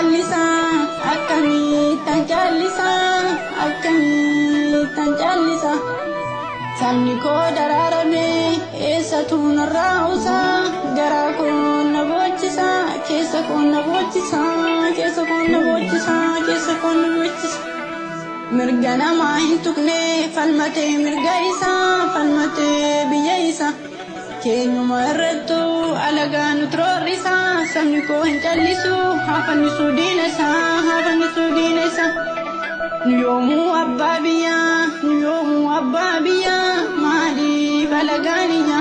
callisa, akkamittan callisa, akkamittan callisa. Sabni koo daraarame eessatu narraa usa, garaa koo na boochisa, keessa koo na boochisa, keessa koo na boochisa, keessa koo na boochisa. Mirga namaa hin tuqne falmatee mirga isaa, falmatee biyya isaa. Keenyuma irrattuu alagaa nu turoorrisa, sabni koo hin callisu, haa fannisuu diina isaa, haa fannisuu diina isaa. Nu yoomuu abbaa biyyaa, nu yoomuu abbaa biyyaa, maaliif alagaan iyya?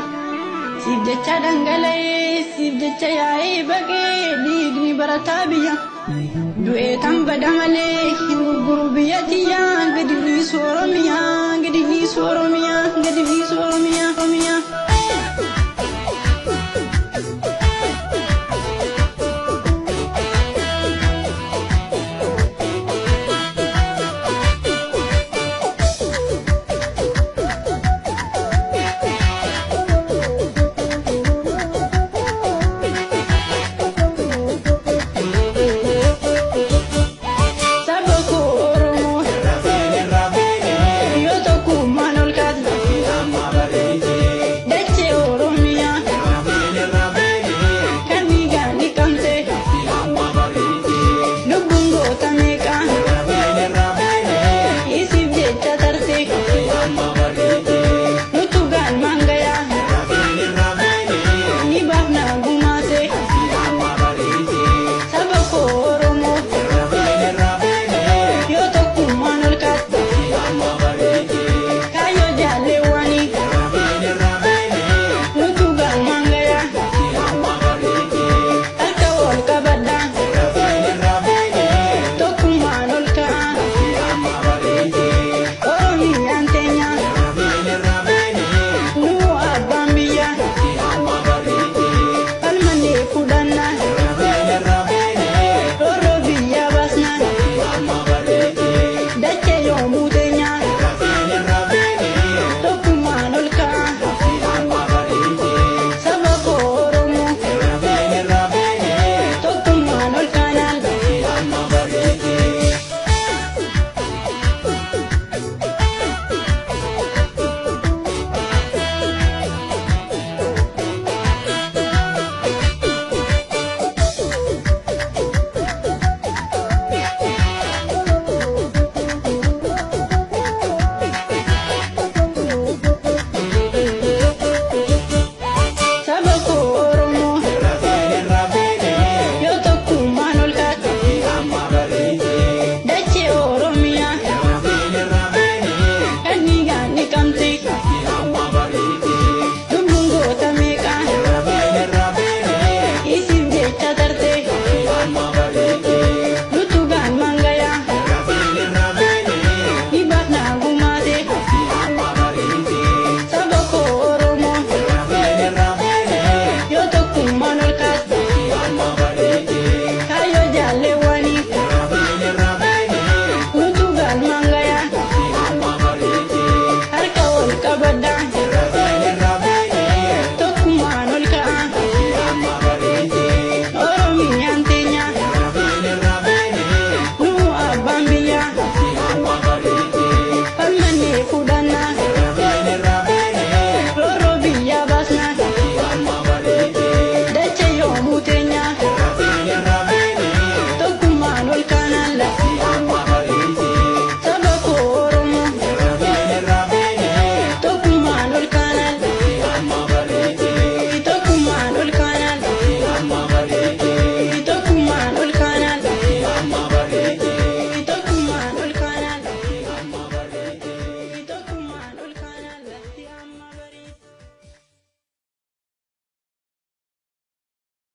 Siif jecha dhangala'ee, siif jecha yaa'ee baqee, dhiigni barataa biyya. Du'ee tan bada malee hin gurguru biyya tiyyaa, gadi dhiisu Oromiyaa, gadi dhiisu Oromiyaa, gadi dhiisu Oromiyaa.